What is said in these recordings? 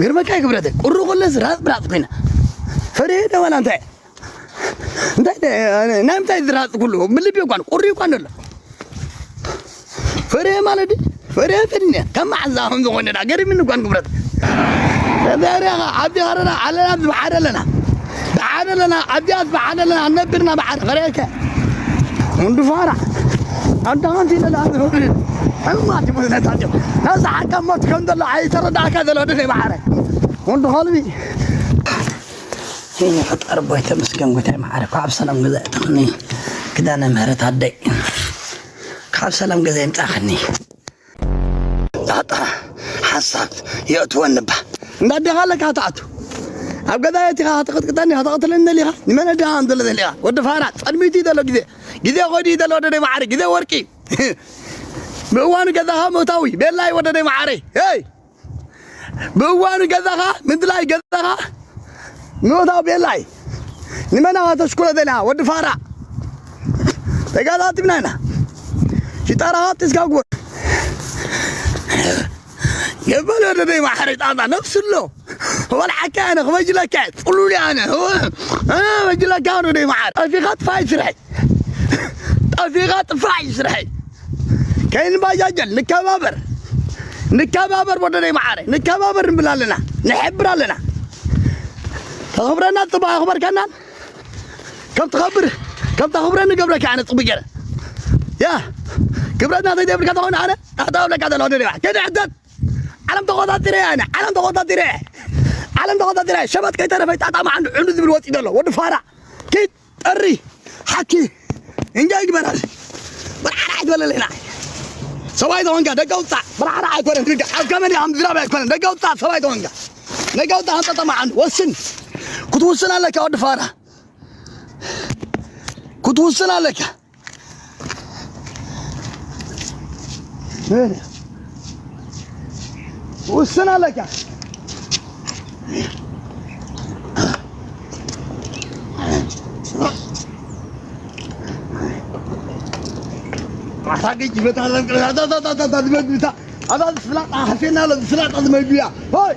ግርመካ ክብረተ ቁሪ ኮለስ ራጥ ብራጥ ኮይና ፈሬ ደባላ እንታይ እንታይ ናይ ምታይ ዝራጥ ኩሉ ብልቢ እኳን ቁሪ እኳን ኣሎ ፈሬ ማለት ፈሬ ፍድነ ከም መዓዛ ከም ዝኾነ ዳ ገሪምኒ እኳን ክብረት ፈሬኻ ኣብዲ ኸረና ኣለና ብሓደ ኣለና ብሓደ ኣለና ኣብዲ ኣስ ብሓደ ኣለና ነብርና ብሓደ ኸሬከ ወንዱ ፋራ ኣንዳንቲ ለላ ሕማት ይመስለታቸው ናዛ ሓካ ሞት ከም ዘሎ ኣይተረዳእካ ዘሎ ድነ ብሓደ ወንዱ ኸልቢ ፈጣሪ ኣቦይ ተመስገን ጎይታይ መዓረ ካብ ሰላም ገዛ እተኽኒ ክዳነ ምህረት ኣደይ ካብ ሰላም ገዛ ይምጻኽኒ ጣጣ ሓሳብ የእትወኒ ባ እንዳደኻ ኣለካ ትኣቱ ኣብ ገዛ የቲኻ ክትቅጥቅጠኒ ክትቕትለኒ ደሊኻ ንመን ደኻ እንተለ ደሊኻ ወዲ ፋራ ጸድሚቱ እዩ ዘሎ ግዜ ግዜ ኾይዱ እዩ ዘሎ ወደደይ መዓረ ግዜ ወርቂ ብእዋኑ ገዛኻ ምእታዊ ቤላይ ወደደይ መዓረ ይ ብእዋኑ ገዛኻ ምድላይ ገዛኻ ምእታው ቤላይ ንመና ተሽኩረ ደላ ወዲ ፋራ ተጋጣጢምና ኢና ሽጣራ ሃብትስካ ጉር ገበል ወደደይ ማሕሪ ጣጣ ነፍስ ኣሎ ወልዓካ ኣነ ክበጅለካ ጽሉል ኣነ በጅለካ ወደደይ ማሕሪ ጠፊኻ ጥፋይ ስርሐይ ጠፊኻ ጥፋይ ስርሐይ ከይንባጃጀል ንከባበር ንከባበር ወደደይ መዓረ ንከባበር ንብል ኣለና ንሕብር ኣለና ተኽብረና ጽባ ኣኽበርከናን ከም ትኸብር ከም ተኽብረ ንገብረካ ኣነ ጽቡ ገረ ያ ግብረትና ተይደብርካ ተኾነ ኣነ ኣታብለካ ዘሎ ወደደይ መዓረ ከይንሕተት ዓለም ተቆጣጢረ ኣነ ዓለም ተቆጣጢረ ዓለም ተቆጣጢረ ሸበት ከይተረፈ ጣጣ መዓንዱ ዕንዱ ዝብል ወፂ ዘሎ ወዲ ፋራ ከይት ጠሪ ሓኪ እንጃ ይግበራል በርሓራ ኣይትበለለና ሰብኣይ ተኾንካ ደቂ ኣውፃእ በርሓራ ኣይኮነን ትብልካ ኣብ ከመን ኣብ ዝራብ ኣይኮነን ደቂ ኣውፃእ ሰብኣይ ተኾንካ ደቂ ኣውፃእ ሃንጠጠ መዓንዱ ወስን ክትውስን ኣለካ ወዲ ፋራ ክትውስን ኣለካ ውስን ኣለካ ኣታ ገጅ በታ ለምቅረታ ኣታ ዝመግብታ ኣታ ዝፍላጣ ሓሴና ለዝፍላጣ ዝመግብያ ሆይ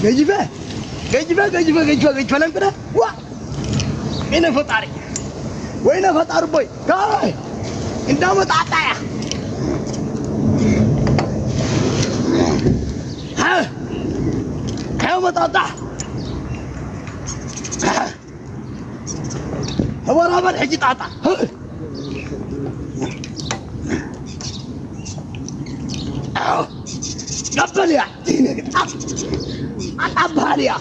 ገጅፈ ገጅፈ ገጅፈ ገጅፈ ገጅፈ ለምቅረ ዋ ወይነ ፈጣሪ ወይነ ፈጣሪ ቦይ ካይ እንዳመጣጣያ ሀ ሀ መጣጣ ተበራበር ሕጂ ጣጣ ቀበል እያ ኣጣብሃል እያ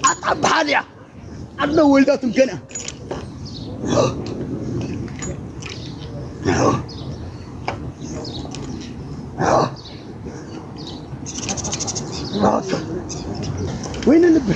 ኣጣብሃል እያ ኣድነ ወልዳትም ገና ወይነ ልብ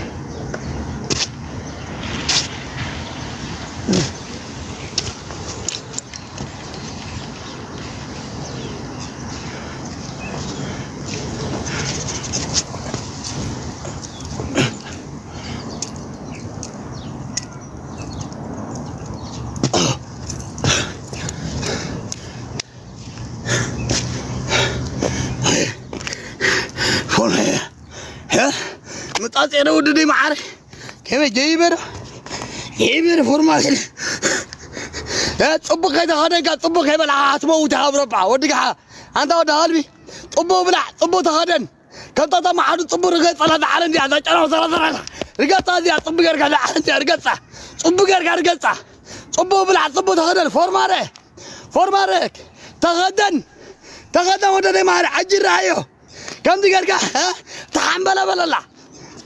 ምጣጤ ነው ውድደይ መዓረ ከመይ ጀይበረ ጀይበረ ፎርማሽን ጽቡቅ ከይተኸደካ ጽቡቅ ከይበላኻ ክትመውት ሃብረባ ወድግሓ ኣንታ ወዲ ሃልቢ ጽቡቅ ብላዕ ጽቡቅ ተኸደን ከምታ ተማሓዱ ጽቡቅ ርገጸላ ዝዓለም እዚኣ እዛ ጨናው ሰራሰራ ርገጻ እዚኣ ጽቡቅ ጌርካ ዝዓለም እዚኣ ርገጻ ጽቡቅ ጌርካ ርገጻ ጽቡቅ ብላዕ ጽቡቅ ተኸደን ፎርማረ ፎርማረ ተኸደን ተኸደን ወደ ደማሪ ዓጅራዮ ከምዚ ጌርካ ተሓንበለ በለላ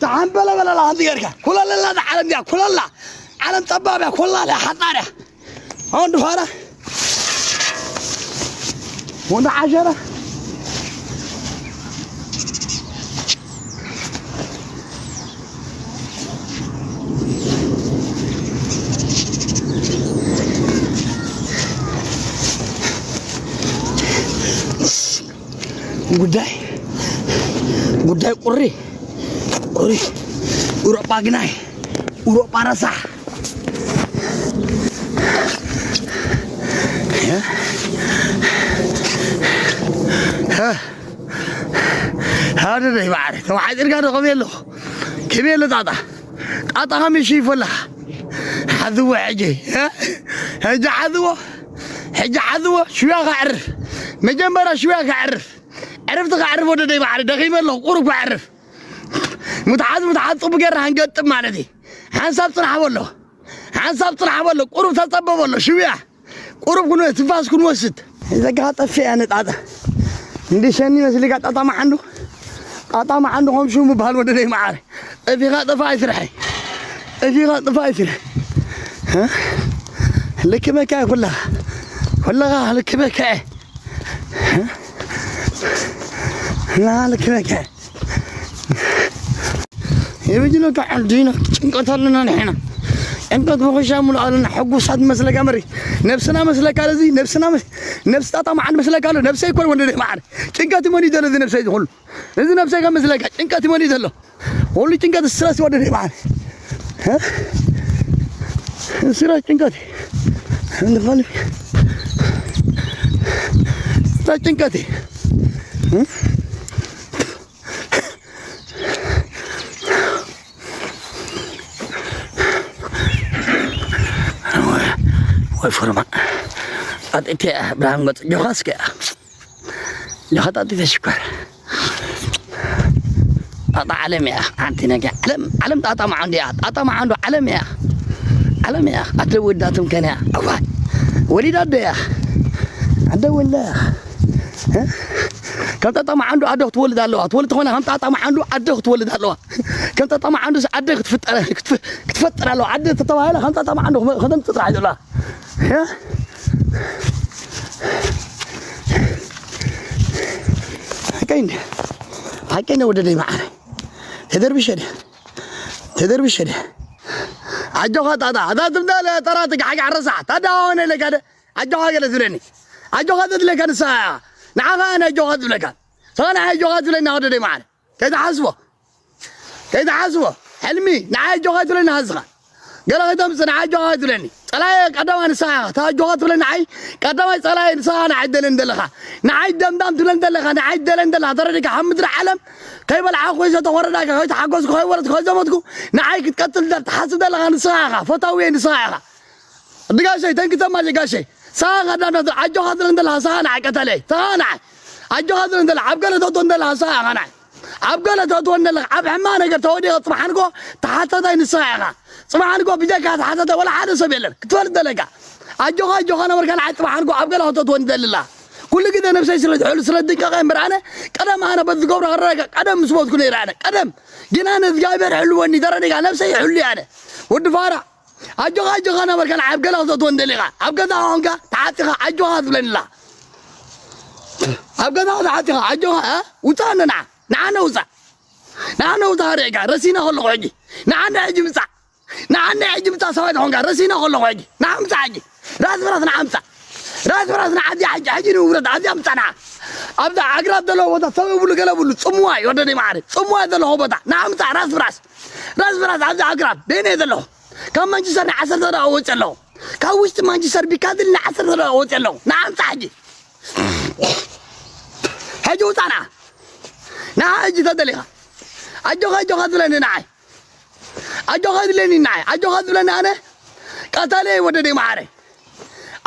ተሓንበለ በለላ ከምዚ ጌርካ ኩለለላ ዝዓለም እዚኣ ኩለላ ዓለም ጠባብ እያ ኩላ ሓጻር እያ ኣሁን ድፋራ ወንዶ ዓሸራ ጉዳይ ጉዳይ ቁሪ ቁሪ ኡሮጳ ግናይ ኡሮጳ ረሳሕ ኣደደይ ባዕሪ ተባሓፂርካ ዶ ከመይ ኣለኹ? ከመይ ኣሎ ጣጣ? ጣጣ ከመይ ሽይፎ ኣለኻ? ሓዝዎ ሕጂ፣ እ? ሕጂ ሓዝዎ፣ ሕጂ ሓዝዎ። ሽውያ ከዕርፍ፣ መጀመርያ ሽውያ ከዕርፍ፣ ዕርፍቲ ከዕርፍ። ወደደይ ባዕሪ ደኺመ ኣለኹ፣ ቁሩብ ከዕርፍ። ምትሓዝ ምትሓዝ ጽቡቅ ጌርና ክንገጥም ማለት እዩ። ሓንሳብ ጽናሕ በሎ፣ ሓንሳብ ጽናሕ በሎ። ቁሩብ ተጸበ በሎ። ሽውያ ቁሩብ ኩን ትንፋስ ክንወስድ። እዛ ጋ ጠፊኣ ነጣጣ። እንዲ ሸኒ መስሊካ ጣጣ መዓንዱ። ጣጣ መዓንዱ ከም ሽሙ ምባል ወደደይ መዓረ። ጠፊኻ ጥፋ ኣይስርሐ። ጠፊኻ ጥፋ ኣይስርሐ። እ? ልክመካ ኩላኻ። ኩላኻ ልክመካ። እ? ና ልክመካ። የበጅለካ ዓዲና ጭንቀት ኣለና ንሕና። ጭንቀት መኸሻ ሙሉ ኣለና። ሕጉሳት መስለካ መሪ። ነብስና መስለካ ለዚ፣ ነብስና መስ-፣ ነብስ ጣጣ መዓን መስለካ ኣሎ። ነብሰይ ይኮን ወንደ ማዓር። ጭንቀት መን ይደለ እዚ ነብሰይ ዝኹሉ። እዚ ነብሰይ ከም መስለካ ጭንቀት መን ይደሎ። ሁሉ ጭንቀት ስትረስ ወደ ማዓር። እ? ስትረስ ጭንቀት። እንደ ፈልግ። ስትረስ ጭንቀት። እ? ወይ ፎርማ። ኣጥቴ ብርሃን ገጽ ጆኻስከ። ጆኻ ኣጥቴ ሽኳር። ጣጣ ዓለም እያ። ሓንቲ ነገር ዓለም፣ ዓለም ጣጣ መዓንዱ እያ። ጣጣ መዓንዱ ዓለም እያ። ዓለም እያ። ኣደ ወዳትም ከነ እያ። እዋ። ወሊዳ ኣደ እያ። ኣደ ወላ እያ። እ? ከም ጣጣ መዓንዱ ኣደ ክትወልድ ኣለዋ። ትወልድ ተኾይና ከም ጣጣ መዓንዱ ኣደ ክትወልድ ኣለዋ። ከም ጣጣ መዓንዱ ኣደ ክትፍጠር፣ ክትፍ-፣ ክትፈጥር ኣለዋ። ኣደ ተተባሂላ ከም ጣጣ መዓንዱ ክመ-፣ ከተምጽእ ጥራሕ ዘለዋ። እ? ሓቀይ እንደ-፣ ሓቀይ እንደ ወደደይ መዓረ። ተደርብሸ ድያ? ተደርብሸ ድያ? ኣጆኻ ጣጣ፣ ኣታ ትብዳለ ጠራ ትጋሕጋሕ ረሳሕ። ታዳ ሆነ ለካ ደ-፣ ኣጆኻ ገለ ትብለኒ። ኣጆኻ ትብለካ ንሳ። ንዓኻ ኣነ ኣጆኻ ትብለካ። ንስኻ ንዓይ ኣጆኻ ትብለኒ ወደደይ መዓረ። ከይትሓስቦ። ከይትሓስቦ። ሕልሚ፣ ንዓይ ኣጆኻ ትብለኒ ሃዝኻ። ገለ ከይተምጽእ ንዓይ ኣጆኻ ትብለኒ። ጸላየ ቀዳማይ ንስኻ ኢኻ። እታ ኣጆኻ ትብለኒ ንዓይ፣ ቀዳማይ ጸላየ ንስኻ ንዓይ ደለን ዘለኻ። ንዓይ ደምዳም ትብለን ዘለኻ፣ ንዓይ ደለን ዘለኻ። ተረዲእካ፣ ኣብ ምድሪ ዓለም ከይበላዕኩ፣ ከይሰተኹ፣ ከረዳእካ፣ ከይተሓጎስኩ፣ ከይወረድኩ፣ ከይዘመትኩ፣ ንዓይ ክትቀትል ትሓስብ ዘለኻ ንስኻ ኢኻ። ፈታውየይ ንስኻ ኢኻ። ድጋሸይ፣ ተንኪ ተማጀ ጋሸይ። ሳኻ ዳና ኣጆኻ ትብለን ዘለኻ፣ ሳኻ ንዓይ ቀተለይ። ሳኻ ንዓይ። ኣጆኻ ትብለን ዘለኻ፣ ኣብ ገለ ተእትወን ዘለኻ፣ ሳኻ ኢኻ ንዓይ። ኣብ ገለ ተእትወን ዘለኻ፣ ኣብ ሕማቕ ነገር ተወዲቐ ጽባሕ ንግሆ ተሓታታይ ንስኻ ኢኻ። ጽባሕ ንግሆ ብጀካ ተሓታታይ ወላ ሓደ ሰብ የለን። ክትፈልጥ ዘለካ። ኣጆኻ፣ ኣጆኻ ነበርካ ንዓይ ጽባሕ ንግሆ ኣብ ገለ ከተእትወን ዘለኻ። ኩሉ ግዜ ነብሰይ ስለ ዝሕሉ፣ ስለ ዝድንቀቐ እምበር ኣነ ቀደም ኣነ በዚ ዝገብሮ ከረጋጋ ቀደም ምስ ሞትኩ ነይረ ኣነ። ቀደም ግን ኣነ እግዚኣብሔር ይሕልወኒ፣ ተረዲእካ፣ ነብሰይ ይሕሉ ኣነ። ወዲ ፋራ። ኣጆኻ፣ ኣጆኻ ነበርካ፣ ንዓይ ኣብ ገዛ ክትእትወ እንደሊኻ፣ ኣብ ገዛ ኾንካ ተዓጺኻ ኣጆኻ ትብለኒ ኣላ። ኣብ ገዛ ተዓጺኻ ኣጆኻ፣ እ? ውጻእ ኣነ ንዓ፣ ንዓ ነውጻእ። ንዓ ነውጻእ ኣርእየካ፣ ረሲና ከለኹ ሕጂ። ንዓ እንደ ሕጂ ምጻእ። ንዓ እንደ ሕጂ ምጻእ ሰብኣይ ተኾንካ፣ ረሲና ከለኹ ሕጂ። ንዓ ምጻእ ሕጂ። ራስ ብራስ ንዓ ምጻእ። ራስ ብራስ ንዓ እዚኣ ሕጂ፣ ሕጂ ንውረድ፣ ኣብዚኣ ምጻእ ንዓ። ኣብዛ ኣግራብ ዘለዎ ቦታ ሰው ብሉ ገለ ብሉ፣ ጽምዋ እዩ፣ ወደደይ መዓረይ። ጽምዋ ዘለኹ ቦታ፣ ንዓ ምጻእ፣ ራስ ብራስ። ራስ ብራስ ኣብዛ ኣግራብ፣ በይነ ዘለኹ። ካብ ማንቸስተር ንዓሰርተ ደቂቃ ወፂአ ኣለኹ። ካብ ውሽጢ ማንቸስተር ቢካድል ንዓሰርተ ደቂቃ ወፂአ ኣለኹ። ንዓ ምፃ ሕጂ። ሕጂ ውፃ ንዓ። ንዓ ሕጂ ተደሊኻ። ኣጆኻ፣ ኣጆኻ ትብለኒ ንዓይ። ኣጆኻ ትብለኒ ንዓይ። ኣጆኻ ትብለኒ ኣነ። ቀታሊ እየ ወደደይ መዓረይ።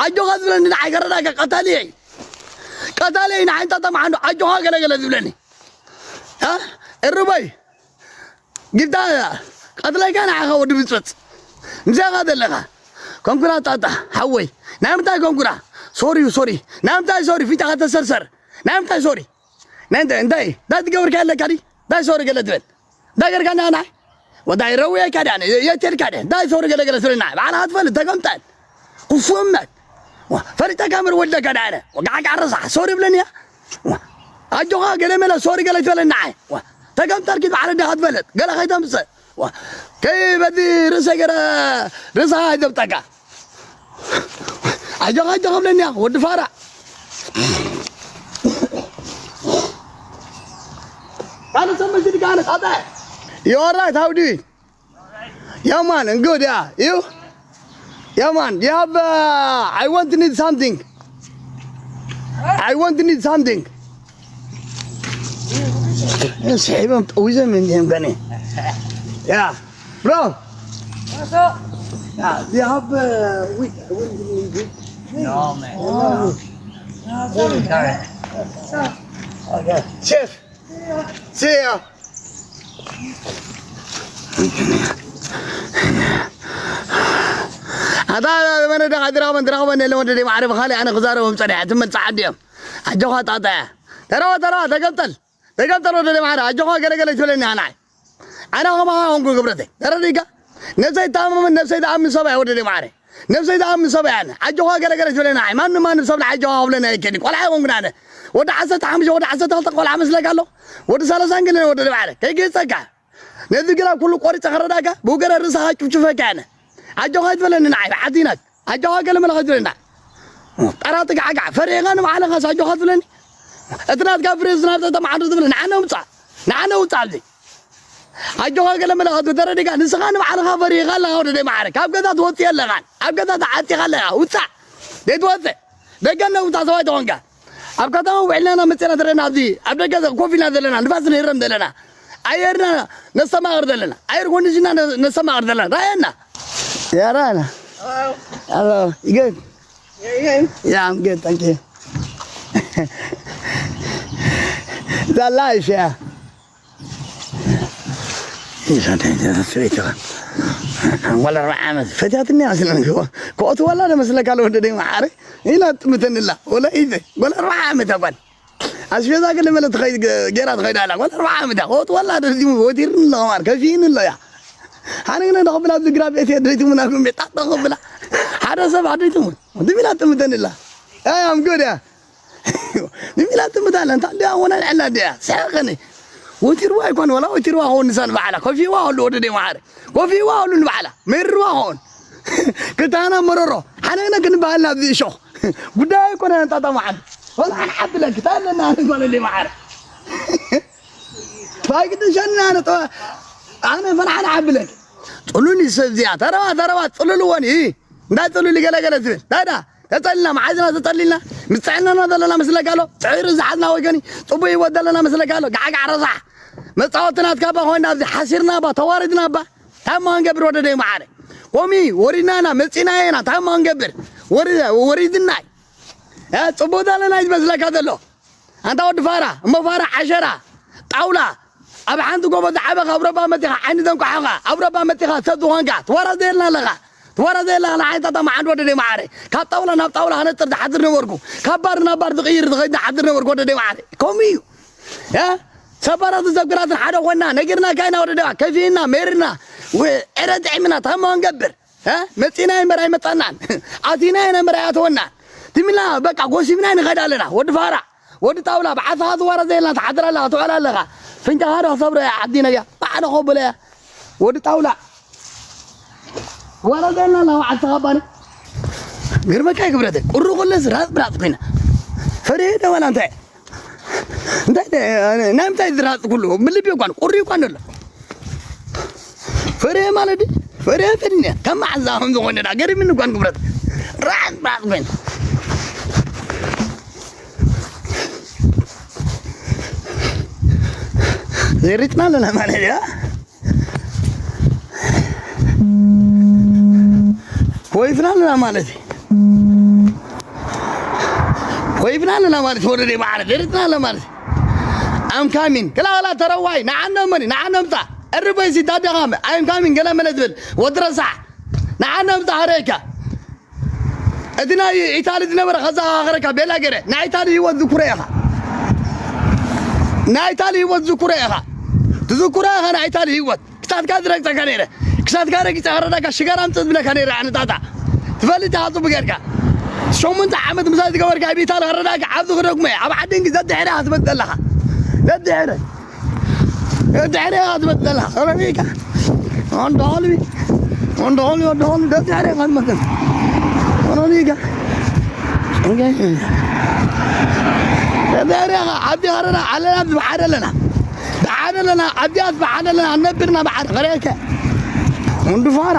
ኣጆኻ ትብለኒ ንዓይ ከረዳእካ ቀታሊ እየ። ቀታሊ እየ ንዓይ እንታተማሓንዶ ኣጆኻ ገለገለ ትብለኒ። እ? እርበይ። ግዳ ቀትለካ ንዓኻ ወዲ ብፅበፅ። ምሳኻ ዘለኻ ኮንኩራ ጣጣ ሓወይ። ናይ ምንታይ ኮንኩራ? ሶሪ ዩ ሶሪ። ናይ ምንታይ ሶሪ? ፊትኻ ተሰርሰር። ናይ ምንታይ ሶሪ? ናይ እንታይ? እንታይ? እንታይ ትገብርካ ኣለካ ድዩ? እንታይ ሶሪ ገለ ትብል? እንታይ ገርካ ንዓይ? ወዳይ ረውየካ ድያ? የቴልካ ድያ? እንታይ ሶሪ ገለ ገለ ትብል ንዓይ? ባዕልኻ ትፈልጥ ተገምጠል። ክፉእመት። ዋ፣ ፈሊጠካ እምበር ወደካ ድያ ኣነ? ወጋዕጋዕ ረሳሕ ሶሪ ብለኒ እያ? ዋ፣ ኣጆኻ ገለ መለ ሶሪ ገለ ትበለኒ ንዓይ? ዋ፣ ተገምጠል ኪድ ባዕለ ዲኻ ትፈልጥ? ገለ ከይተምጽእ። ዋ፣ ከይ በዚ ርእሰይ ገረ ርእስኻ ኣይዘብጠካ። ኣጆኻ፣ ኣጆኻ ብለኒ እያ፣ ወዲ ፋራ። ኣነ ሰብ መሲልካ ኣነ ጣጣ። You alright? How do you? Yeah, man, I'm good, yeah. You? Yeah, man, you have, uh, I want to need something. I want to need something. ስሒቦም ጠዊዞም እንዲም ገኒ። ያ ብሮ። ያ ዚሃብ ዊት ዊት No, man. Sorry. ሼፍ ሲያ ኣታ መነ ደኻ ድራኸበን ድራኸበን የለ ወደ ማዕረ ብኻሊ ኣነ ክዛረቦም ጸኒሐ ትመጽእ ዓዲ እዮም ኣጆኻ ጣጣያ ተረዋ ተረዋ ተገምጠል ተገምጠል ወደ ማዕረ ኣጆኻ ገለገለ ትብለኒ ኣናይ ኣና ከማኻ ኾንኩ ክብረተይ ተረዲካ ነብሰይ ተኣምምን ነብሰይ ተኣምን ሰብ ኣያ ወደ ማዕረ ነብሰይ ተኣምን ሰብ ኣያ ኣነ ኣጆኻ ገለገለ ትብለኒ ኣይ ማንም ማንም ሰብ ንዓጆኻ ክብለኒ ኣይከኒ ቆልዓ ይኾንኩ ኣነ ወደ ዓሰርተ ሓሙሽተ ወደ ዓሰርተ ክልተ ቆልዓ መስለካ ኣሎ ወደ ሰላሳ ግን ወደ ማዕረ ከይገጸካ ነዚ ግራ ኩሉ ቆሪጸ ከረዳካ ብውገረ ርእስኻ ጭፍጭፈካ ኣነ ኣጆኻ ትብለኒ ንዓይ ዓዲናት ኣጆኻ ገለ መለኸ ትብለና ጠራጢ ጋዕጋዕ ፈሪኻ ንባዕልኻስ ኣጆኻ ትብለኒ እቲ ናትካ ፍሬ ዝናብ ተተማዕዶ ትብል ንዓነ ውፃእ ንዓነ ውፃእ ኣብዚ ኣጆኻ ገለ መለኸ ተረዲካ ንስኻ ንባዕልኻ ፈሪኻ ኣለኻ ወደ ደይ ማዕረ ካብ ገዛ ትወፅእ ኣለኻን ኣብ ገዛ ተዓፂኻ ኣለኻ ውፃእ ዘይትወፅእ ደገ ነውፃእ ሰብኣይ ተኾንካ ኣብ ከተማ ውዕልና ኢና መፅና ዘለና ኣብዚ ኣብ ደገ ኮፍ ኢልና ዘለና ንፋስ ንህረም ዘለና ኣየርና ነስተማቕር ዘለና ኣየር ኮንዲሽና ነስተማቕር ዘለና ራየና ያራና Hello. Hello. You good? Yeah, you good? Yeah, I'm good. Thank you. That life, yeah. ወላ ኣርባዓ ዓመት ፈትያትኒ ኣስለን ክወቱ ወላ ደመስለካ ለወደደይ መሓሪ ኢላ ጥምተንላ ወላ ኢዘ ወላ ኣርባዓ ዓመት ኣጓል ኣስቤዛ ገለ መለ ትኸይድ ገ- ገይራ ትኸይድ ኣላ ጓል ኣርባዓ ዓመት እያ ክወቱ ወላ ደዚሙ ወቲርኒ ኣሎ ማር ከፊእኒ ኣሎ እያ ሓደ ግነ ንኸብላ ኣብዚ ግራ ቤት እየ ድሪትሙና ጉምቤ ጣጣ ከብላ ሓደ ሰብ ኣድሪትሙን ድሚላ ጥምተንላ ኣያም ጎድያ ድሚላ ጥምታላ እንታ እንዲያ ወና ንዕላ እንዲያ ስሕቕኒ ወቲርዋ ኣይኮን ወላ ወቲርዋ ኸውን ንሳ ንባዕላ ከፊእዋ ከሉ ወደደይ መሓሪ ከፊእዋ ከሉ ንባዕላ መርዋ ኸውን ክታና መረሮ ሓነነ ክንበሃልና ኣብዚ እሾኽ ጉዳይ ኣይኮነ እንጣጣ መዓል ወላ ሓብለክ ታለና ንጓለለይ መዓር ፋይግዲ ሸና ነጠዋ ኣነ ፈላሓን ሓብለክ ጥሉል ይሰብ እዚኣ ተረባ ተረባ ጥሉል ወኒ እንታይ ጥሉል ገለገለ ዝብል ዳዳ ተጠልና መዓዝና ተጠሊልና ምስ ጥዕናና ዘለና መስለካ ኣሎ ጥዕሪ ዝሓዝና ወገኒ ፅቡቅ ህይወት ዘለና መስለካ ኣሎ ጋዕጋዕ ረሳሕ መፃወቲ ናትካ ባ ኮይና ኣብዚ ሓሲርና ባ ተዋሪድና ባ ታማ ክንገብር ወደደይ መዓረ ኮሚ ወሪድና ኢና መፂና ኢና ታማ ክንገብር ወሪድና እዩ ፅቡቅ ዘለና እዩ ዝመስለካ ዘሎ ኣንታ ወዲ ፋራ እሞ ፋራ ዓሸራ ጣውላ ኣብ ሓንቲ ጎቦ ዝዓበኻ ኣብ ረባ መፂኻ ዓይኒ ዘንቋሖኻ ኣብ ረባ መፂኻ ሰብ ዝኾንካ ትወራዘየልና ኣለኻ ትወራዘየልና ኣለኻ ዓይነታት ኣማሓንድ ወደደይ መዓረ ካብ ጣውላ ናብ ጣውላ ክነጥር ዝሓድር ነበርኩ ካብ ባር ናብ ባር ዝቕይር ዝኸይድ ዝሓድር ነበርኩ ወደደይ መዓረ ከምኡ እዩ ሰባራትን ሰብ ግራትን ሓደ ኮይና ነጊርናካ ኢና ወደደዋ ከፊእና ሜርና ዕረ ጥዒምና ታማ ክንገብር መፂና እምበር ኣይመፃናን ኣቲና ኢና እምበር ኣይኣተወናን ትሚላ በቃ ጎሲምና ንኸድ ኣለና ወዲ ፋራ ወዲ ጣውላ ብዓሳኻ ዝዋረ ዘየልና ትሓድር ኣለኻ ትውዕል ኣለኻ ፍንጫኻ ዶ ክሰብሮ እያ ዓዲ ነያ ባዕዶ ከብሎ እያ ወዲ ጣውላ ዋረ ዘየልና ኣለኻ ዓሳኻ ባኒ ግርመካ ይግብረተ ቁሩ ኩለስ ራፅ ብራፅ ኮይና ፈሪሄ ደዋላ እንታይ እንታይ ናይ ምንታይ ዝራፅ ኩሉ ብልቢ እኳን ቁሪ እኳን ኣሎ ፈሪሀ ማለት ፈሪሀ ፈድነ ከም መዓዛ ከም ዝኾነ ዳ ገሪምኒ እኳን ግብረት ራዕድ ራዕድ ኮይን ዘሪጥና ኣለና ማለት እያ ኮይፍና ኣለና ማለት እዩ ኮይፍና ኣለና ማለት ወደደ በዓል ደርትና ኣለ ማለት I'm coming ክላላ ተረዋይ ንዓነመኒ ንዓነምፃ እርበይሲ ዳደኻመ I'm coming ገለ መለ ዝብል ወዲ ረሳሕ ንዓነምፃ ሃረይካ እቲ ናይ ኢታሊ ዝነበረ ከዘኻኸረካ ቤላ ገረ ናይ ኢታሊ ህይወት ዝኩረ ኢኻ ናይ ኢታሊ ህይወት ዝኩረ ኢኻ ትዝኩረ ኢኻ ናይ ኢታሊ ህይወት ክሳትካ ዝረግፀካ ነይረ ክሳትካ ረጊፀ ከረዳካ ሽጋራ ምፅእ ዝብለካ ነይረ ኣነ ጣጣ ትፈልጥ ኢኻ ፅቡቅ ጌርካ ሸሙንተ ዓመት ምሳይ ዝገበርካ ኣብ ኢታሊ ከረዳካ ዓብዚ ክደግሞ እየ ኣብ ዓዲ እንግሊዝ ዘድሕረ ኢኻ ትመፅእ ዘለኻ ዘድሕረ ዘድሕረ ኢኻ ትመፅእ ዘለኻ ረቢካ ወንዶ ሆልቢ ወንዶ ሆልቢ ወንዶ ሆልቢ ዘድሕረ ኢኻ ትመፅእ ረቢካ ዘድሕረ ኢኻ ዓዲ ከረዳ ኣለና ብሓደ ኣለና ብሓደ ኣለና ኣብዚኣስ ብሓደ ኣለና ነብርና ብሓደ ከርእየከ ወንዱ ፋራ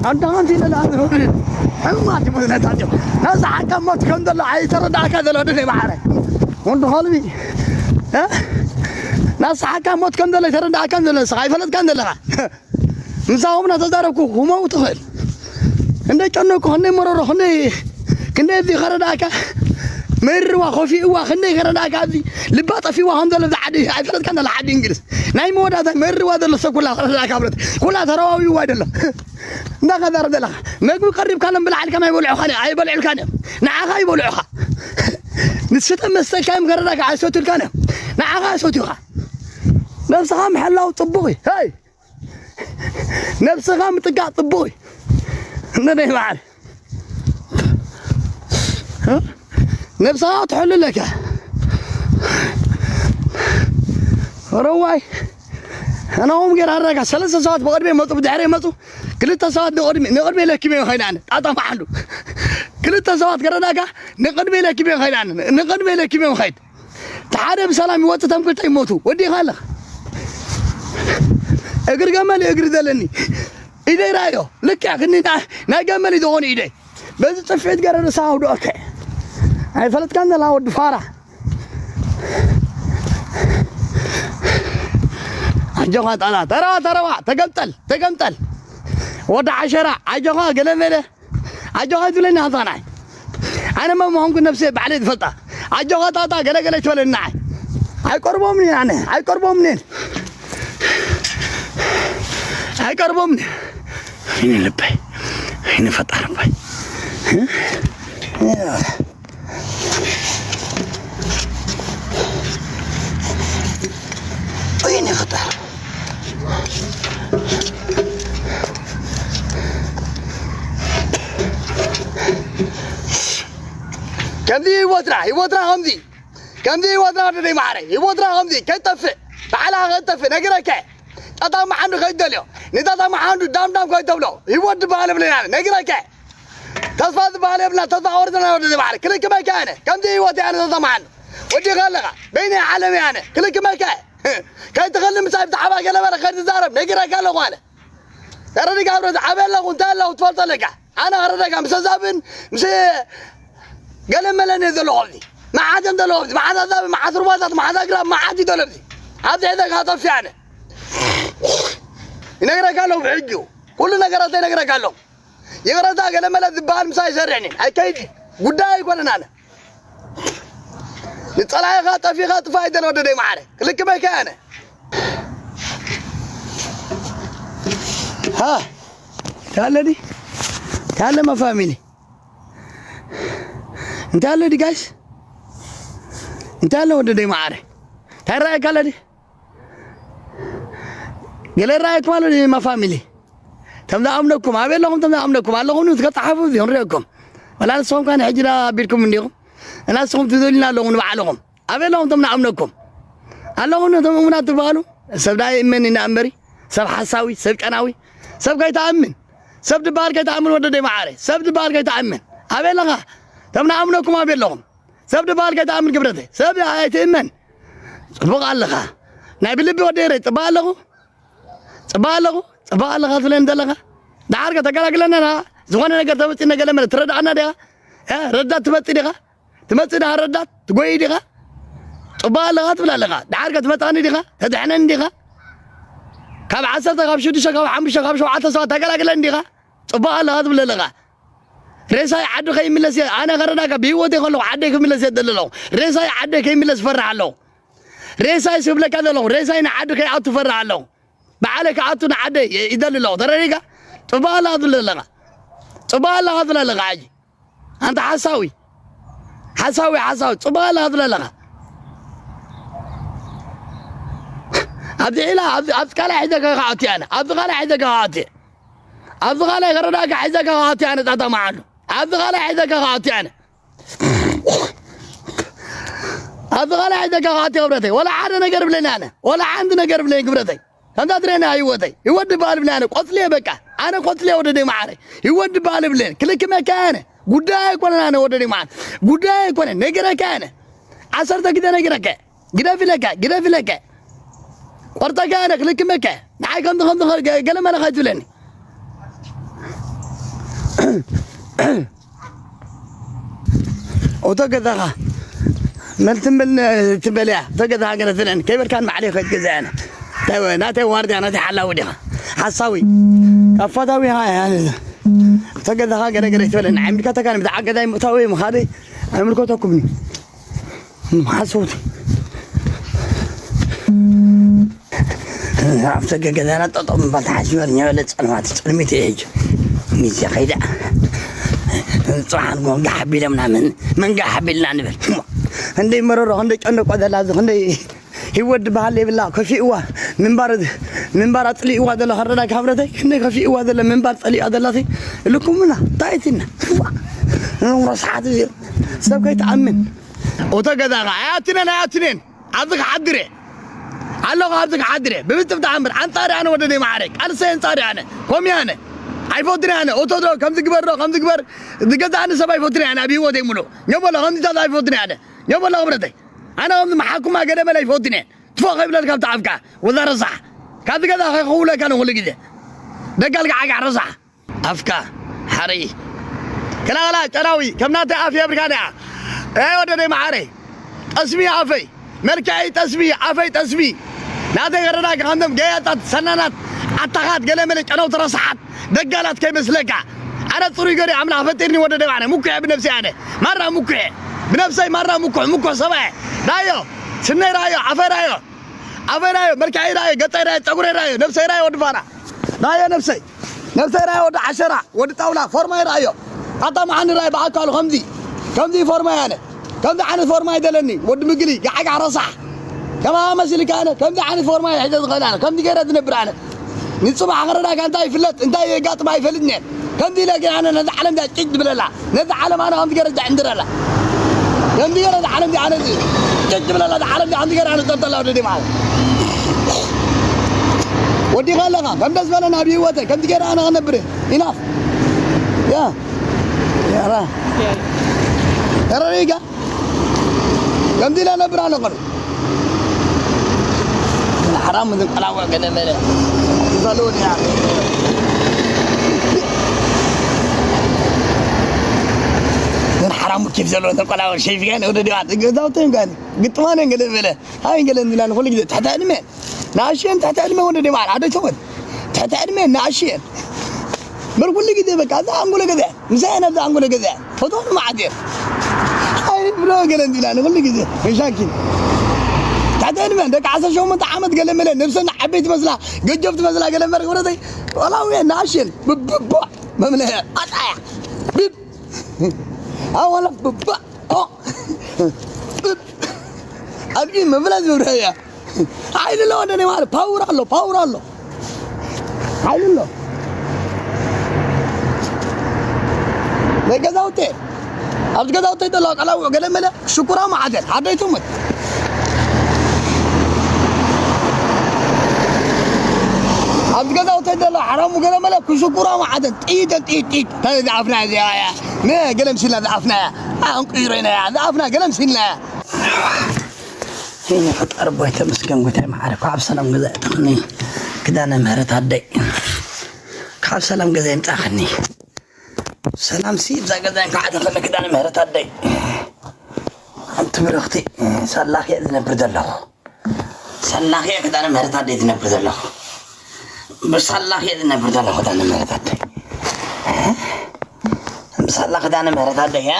ኣዳኸንቲ ኢለና ሕማት ይመስለታቸው ነዛ ሓካ ሞት ከም ዘሎ ኣይተረዳእካ ዘሎ ድለ ባሕረ ወንዱ ኸልቢ ናስሓካ ሞት ከም ዘሎ ኣይተረዳእካን ዘሎ ንስኻ ኣይፈለጥካን ዘለኻ። ምሳኹም እናተዛረብኩ ክመው ትኽእል። ክንደይ ጨነኩ፣ ክንደይ መረሮ፣ ክንደይ ክንደይ እዚ ከረዳእካ መሪርዋ ኮፊእዋ ክንደይ ከረዳእካ ኣብዚ ልባ ጠፊዋ ከም ዘሎ ኣብዚ ዓዲ ኣይፈለጥካን ዘሎ ዓዲ እንግሊዝ ናይ መወዳእታ መሪርዋ ዘሎ ሰብ ኩላ ከረዳእካ ብረት ኩላ ተረዋዊዋ ኣይደለም። እንዳ ከዛረብ ዘለኻ መግቢ ቀሪብካሎም ብላዕልካ ኣይበልዑኻን እዮም፣ ኣይበልዑልካን እዮም። ንዓኻ ይበልዑኻ። ንስተ መስተልካ እዮም ከረዳእካ ኣይሰትዩልካን እዮም። ንዓኻ ኣይሰትዩኻ። ነብስኻ ምሕላው ጽቡቕ እዩ። ሄይ! ነብስኻ ምጥቃዕ ጽቡቕ እዩ። እንደ ናይ በዓል ነብስኻ ክትሕሉ ኣለካ። ረዋይ ኣናኦም ገይራ ኣረጋ ሰለስተ ሰባት ብቕድሚ መፁ፣ ብድሕሪ መፁ። ክልተ ሰባት ንቕድሚ ንቕድሚ ለኪመ ይኸይድ ኣነ ጣጣ መሓንዱ ክልተ ሰባት ገረዳጋ ንቕድሚ ለኪመ ይኸይድ ኣነ ንቕድሚ ለኪመ ይኸይድ። እቲ ሓደ ብሰላም ይወፅእ፣ እቶም ክልተ ይሞቱ። ወዲኻ ኣለኻ። እግሪ ገመል እዩ እግሪ ዘለኒ። ኢደይ ራዮ ልክዕ ክኒ ናይ ገመል እዩ ዝኾኑ ኢደይ። በዚ ጥፍዒት ገረ ርእሳ ኣውድኦከ። ኣይፈለጥካን ዘላ ወዲ ፋራ። ኣጆኻ ጣጣ፣ ተረዋ፣ ተረዋ፣ ተገምጠል፣ ተገምጠል። ወዲ ዓሸራ፣ ኣጆኻ ገለ መለ። ኣጆኻ ትብለኒ ሃንሳናይ። ኣነ መን ምዃንኩ ነብሰ ባዕለይ ዝፈልጣ። ኣጆኻ ጣጣ ገለ ገለ ትበለኒ ንዓይ። ኣይቀርቦምን እየ ኣነ፣ ኣይቀርቦምን እየ። ኣይቀርቦምን እየ። ወይኔ ልበይ፣ ወይኔ ፈጣሪ ኣባይ። ወይኔ ፈጣሪ። ከምዚ ህይወትና፣ ህይወትና ከምዚ። ከምዚ ህይወትና ወደደይ ማዕረ፣ ህይወትና ከምዚ። ከይጠፍእ፣ ባዕላ ከይጠፍእ፣ ነግረከ። ጣጣ መሓንዱ ከይደልዮ፣ ንጣጣ መሓንዱ ዳም ዳም ከይተብሎ። ህይወት ዝበሃል የብለና፣ ነግረከ። ተስፋ ዝበሃል የብልና፣ ተስፋ ቆሪፅና ወደደይ ማዕረ። ክልክመከ ኣነ፣ ከምዚ ህይወት ኣነ ጣጣ መሓንዱ። ወዲኻ ኣለኻ፣ በይነይ ዓለም ኣነ፣ ክልክመከ። ከይትኸሊ ምሳይ ብዛዕባ ገለ በለ ከይትዛረብ፣ ነጊረካ ኣለኹ ኣነ። ተረዲካ ብረት ዓበ ኣለኹ፣ እንታይ ኣለኹ ትፈልጦ ኣለካ። ኣነ ከረዳካ፣ ምስ ኣዛብን፣ ምስ ገለ መለን እየ ዘለኹ ኣብዚ። መዓት እዮም ዘለኹ ኣብዚ። መዓት ኣዛብን፣ መዓት ሩባታት፣ መዓት ኣግራብ፣ መዓት እዩ ዘሎ ኣብዚ። ኣብዚ ሒዘካ ጠፊእ ኣነ። ይነግረካ ኣለኹ ብሕጂ። ኩሉ ነገራት ይነግረካ ኣለኹ። ይቕረታ ገለ መለ ዝበሃል ምሳይ ይሰርሕን እየን። ኣይከይድ ጉዳይ ኣይኮነን ኣነ። ንጸላኢኻ ጠፊኻ ጥፋ ኣይደል ወደደይ መዓረ። ክልክመካ ኣነ። ሃ፣ እንታይ ኣሎ ዲ? እንታይ ኣሎ ማ ፋሚሊ? እንታይ ኣሎ ዲ ጋይስ? እንታይ ኣሎ ወደደይ መዓረ? እንታይ ረኣየካ ኣሎ ዲ? ገለ ረኣየኩም ኣሎ ዲ ማ ፋሚሊ? ተም ዝኣምነኩም፣ ኣበይ ኣለኹም ተም ዝኣምነኩም? ኣለኹም ኒ ከጸሓፉ እዚ ክንሪኦኩም። ወላ ንስኹም ከ ንሕጂ ዳ ኣቢልኩም እንዲኹም? እና ንስኹም ትደልዩና ኣለኹም ንባዕልኹም። ኣበይ ኣለኹም ተም ንኣምነኩም? ኣለኹም ኒ ተም እሙናት ትበሃሉ? ሰብ ዳ ይእመን ኢና እምበሪ፣ ሰብ ሓሳዊ፣ ሰብ ጨናዊ፣ ሰብ ከይትኣምን። ሰብ ድበሃል ከይትኣምን ወደደይ መዓረ፣ ሰብ ድበሃል ከይትኣምን። ኣበይ ኣለኻ? ተም ንኣምነኩም ኣበይ ኣለኹም? ሰብ ድበሃል ከይትኣምን ክብረተይ፣ ሰብ ኣይትእመን። ጽቡቕ ኣለኻ። ናይ ብልቢ ወደይ ረይ ጽባቕ ኣለኹ። ጽባቕ ኣለኹ። ጽባቕ ኣለኻ ትብለኒ ዘለኻ። ደሓር ከ ተገላግለና ና። ዝኾነ ነገር ተመጺእና ገለ መለ ትረድኣና ዲኻ? እ፣ ረዳት ትመጽእ ዲኻ? ትመጽእ ዲኻ ረዳት? ትጎይ ዲኻ? ጽባቕ ኣለኻ ትብል ኣለኻ። ደሓር ከ ትመጻኒ ዲኻ? ተድሕነኒ ዲኻ? ካብ ዓሰርተ፣ ካብ ሽዱሽተ፣ ካብ ሓሙሽተ፣ ካብ ሸውዓተ ሰባት ተገላግለኒ ዲኻ? ጽባቕ ኣለኻ ትብል ኣለኻ። ሬሳይ ዓዲ ከይምለስ እየ፣ ኣነ ከረዳካ ብህይወተይ ከለኹ ዓደይ ክምለስ እየ ደሊ ኣለኹ። ሬሳይ ዓደይ ከይምለስ እፈርሕ ኣለኹ። ሬሳይ ስብለካ ዘለኹ፣ ሬሳይ ንዓዲ ከይኣቱ እፈርሕ ኣለኹ። ባዕለይ ክኣቱ ንዓደይ ይደሊ ኣለኹ። ተረዲእካ? ጽቡቕ ኣለኻ ትብል ኣለኻ። ጽቡቕ ኣለኻ ትብል ኣለኻ ሕጂ። ኣንታ ሓሳዊ። ሓሳዊ፣ ሓሳዊ። ጽቡቕ ኣለኻ ትብል ኣለኻ። ኣብዚ ዒላ፣ ኣብዚ፣ ኣብዚ ካልኣይ ሒዘካ ክኣቱ እየ ኣነ። ኣብዚ ካልኣይ ሒዘካ ክኣቱ እየ። ኣብዚ ካልኣይ ከረዳእካ ሒዘካ ክኣቱ እየ ኣነ ጣጣ መዓሉ። ኣብዚ ካልኣይ ሒዘካ ክኣቱ እየ ኣነ። ኣብዚ ካልኣይ ሒዘካ ክኣቱ እየ ክብረተይ። ወላ ሓደ ነገር ብለኒ ኣነ። ወላ ሓንቲ ነገር ብለኒ ክብረተይ። ከምዛ ትርእየኒ ህይወተይ። ህይወት ድበሃል ብለኒ ኣነ። ቆጽሊ እየ በቃ። ኣነ ቆጽሊ እየ ወደደይ መዓረይ። ህይወት ድበሃል ብለኒ። ክልክመካ እየ ኣነ። ጉዳይ ኣይኮነን ኣነ ወደደይ መዓር። ጉዳይ ኣይኮነን። ነጊረካ እየ ኣነ። ዓሰርተ ግዜ ነጊረካ። ግደፍ ኢለካ፣ ግደፍ ኢለካ። ቆርጠካ ኣነ ክልክመካ። ንዓይ ከምዚ ከምዚ ገ-፣ ገለ መለ ከይትብለኒ። እቶ ገዛኻ መልትምብል ትበልያ ተገዛ ሃገረ ትለን ከይበልካን ማዕለይ ከይት ገዛ ያነ። ተወ ናተይ ዋርድያ ናተይ ሓላዊ ዲኻ ሓሳዊ ካብ ፋታዊ ሃ ያነ። ተገዛ ሃገረ ገረ ትበለን ዓምድካ ተካን ብዛዓ ገዛይ ምእታዊ ምኻደይ ኣይምልኮተኩምኒ። ሓሰውት ኣብቲ ገገዛና ጠጠው ምባል ተሓሲበ ኛበለ ጸልማት ጸልሚት እየ ሕጂ። ሚዜ ከይዳ ጽባሕ ንግሆ መንጋ ሓቢሎምና ምን መንጋ ሓቢልና ንብል። ክንደይ መረሮ ክንደይ ጨንደቆ ዘላ እዚ ክንደይ ህይወት ዝበሃል የብላ ከፊእዋ ምንባር ምንባር ኣጽሊእዋ ዘሎ ከረዳ ካብረተይ ክንደይ ከፊእዋ ዘሎ ምንባር ጸሊኣ ዘላሲ ልኩምና እንታይ እቲና ረስሓት እዚ ሰብ ከይትኣምን። ኦቶ ገዛኻ ኣያትነን ኣያትነን ኣብዚ ክሓድር እየ ኣለኹ ኣብዚ ክሓድር እየ ብምትብታ ሓምር ኣንጻሪ ኣነ ወደ ደይ ማዕረ ቃልሰ ኣንጻሪ ኣነ ኮሚ ኣነ ኣይፈትን ኣነ ኦቶ ዶ ከምዚ ግበር ዶ ከምዚ ግበር ዝገዛእኒ ሰብ ኣይፈትን ኣነ ኣብ ህይወተይ ሙሉ ኘቦሎ ከምዚታት ኣይፈትን ኣነ ኘቦሎ ክብረተይ ኣነ ከምዚ መሓኩማ ገለ መለ ኣይፈትን እየ ትፎ ከይብለልካ ብታ ኣፍካ ወዛ ረሳሕ ካብዚ ገዛ ከይከውለካ ንኩሉ ግዜ ደጋል ጋዓጋዕ ረሳሕ ኣፍካ ሓረይ ከላላ ጨራዊ ከም ናተይ ኣፍ የብልካ ዲኣ ኣይ ወደደይ መዓረይ ጠስሚ ኣፈይ መልክዐይ ጠስሚ ኣፈይ ጠስሚ ናተይ ገረዳካ ከምቶም ገያታት ሰናናት ኣታኻት ገለመለ ጨነውቲ ረሳሓት ደጋላት ከይመስለካ ኣነ ፅሩይ ገሪ ኣምላኽ ፈጢርኒ ወደደይ ኣነ ሙኩሕ ብነብሰይ ኣነ ማራ ሙኩሕ ብነብሰይ ማራ ሙኩሕ ሙኩሕ ሰብኣየ ራዮ ስነይ ራዮ ኣፈይ ራዮ ኣፈይ ራዮ መልክዐይ ራዮ ገፀይ ራዮ ፀጉረይ ራዮ ነብሰይ ራዮ ወዲ ፋራ ራዮ ነብሰይ ነብሰይ ራዮ ወዲ ዓሸራ ወዲ ጣውላ ፎርማይ ራዮ ኣታ መዓኒ ራዮ ብኣካሉ ከምዚ ከምዚ ፎርማይ ኣነ ከምዚ ዓይነት ፎርማይ ደለኒ ወዲ ምግሊ ጋዕጋዕ ረሳሕ ከማኻ መሲልካ ኣነ ከምዚ ዓይነት ፎርማይ ሕዘ ዝኽእል ኣነ ከምዚ ገይረ ዝነብር ኣነ ንፅባሕ ክረዳካ እንታይ ይፍለጥ እንታይ የጋጥማ ይፈልጥኒ ከምዚ ኢለ ግን ኣነ ነዛ ዓለም እዚኣ ጭጭ ድብለላ ነዛ ዓለም ኣነ ከምዚ ገይረ ዘዕንድረላ ከምዚ ገይረ እዛ ዓለም እዚኣ ኣነ ጭጭ ድብለላ እዛ ዓለም እዚኣ ከምዚ ገይረ ኣነ ጠልጠላ ወደዲ ማለት ወዲኻ ኣለኻ ከም ደስ በለና ኣብ ህይወተይ ከምዚ ገይረ ኣነ ክነብር ኢናፍ ያ ያራ ተረሪጋ ከምዚ ኢለ ነብር ኣነ ቅሩ ሓራም ዝንቀላወ ገለ መለ ዝፈለወ ዲና ግን ሓራሙ ኬፍ ዘለዎ ተቆላወ ሸይፍ ጋር ወደ ዲዋ ገዛውተን ጋር ግጥማነን ገለ መለ ኣይ ገለ እንዲና ንኩሉ ግዜ ትሕቲ ዕድመ ንኣሽየን ትሕቲ ዕድመ ወደ ዲዋ ሓደ ተወን ትሕቲ ዕድመ ንኣሽየን በር ኩሉ ግዜ በቃ እዛ ኣንጎሎ ገዛ ምሳይ ነብዛ ኣንጎሎ ገዛ ፈቶኑ ማዓት እየ ኣይ ብሎ ገለ እንዲና ንኩሉ ግዜ መሻኪል ታተንመ ደቂ ዓሰርተ ሸሞንተ ዓመት ገለ መለ ነብሰን ዓበይቲ መስላ ገጀፍቲ መስላ ገለ መረ ክብረተይ ቆላው እየ ናሽን ብብቦ መምነ ኣጣያ ብብ ኣወላ ብባ ብብ ኣድጊ መብላ ዝብረ እያ ሓይሊ ኣሎ ወደኔ ማለት ፓውር ኣሎ ፓውር ኣሎ ሓይሊ ኣሎ ናይ ገዛውቴ ኣብዚ ገዛውቴ ዘሎ ቀላው ገለ መለ ሽኩራ ማዓተን ሓደይ ትሙት ኣብዚ ገዛውቴ ዘሎ ሓራሙ ገለ መለ ክሽኩራ ማዓተን ጥይተን ጥይት ጥይት እንታይ ዝኣፍና እዚኣ እያ ገለ ምሲልና ዝኣፍና እያ ኣንቁይሮ ኢና እያ ዝኣፍና ገለ ምሲልና እያ ይነ ፈጣሪ ኣቦይ ተመስገን ጎይታይ መሓሪ ካብ ሰላም ገዛ የእተኽኒ ክዳነ ምህረት ኣደይ ካብ ሰላም ገዛ የምፃኽኒ ሰላም ሲ ብዛ ገዛ እንኳዕ ተኸለ ክዳነ ምህረት ኣደይ ኣንቲ ብርኽቲ ሳላኽ እየ ዝነብር ዘለኹ ሳላኽ እየ ክዳነ ምህረት ኣደይ ዝነብር ዘለኹ ብሳላኽ እየ ዝነብር ዘለኹ ክዳነ ምህረት ኣደይ ብሳላ ክዳነ ምህረት ኣደይ እያ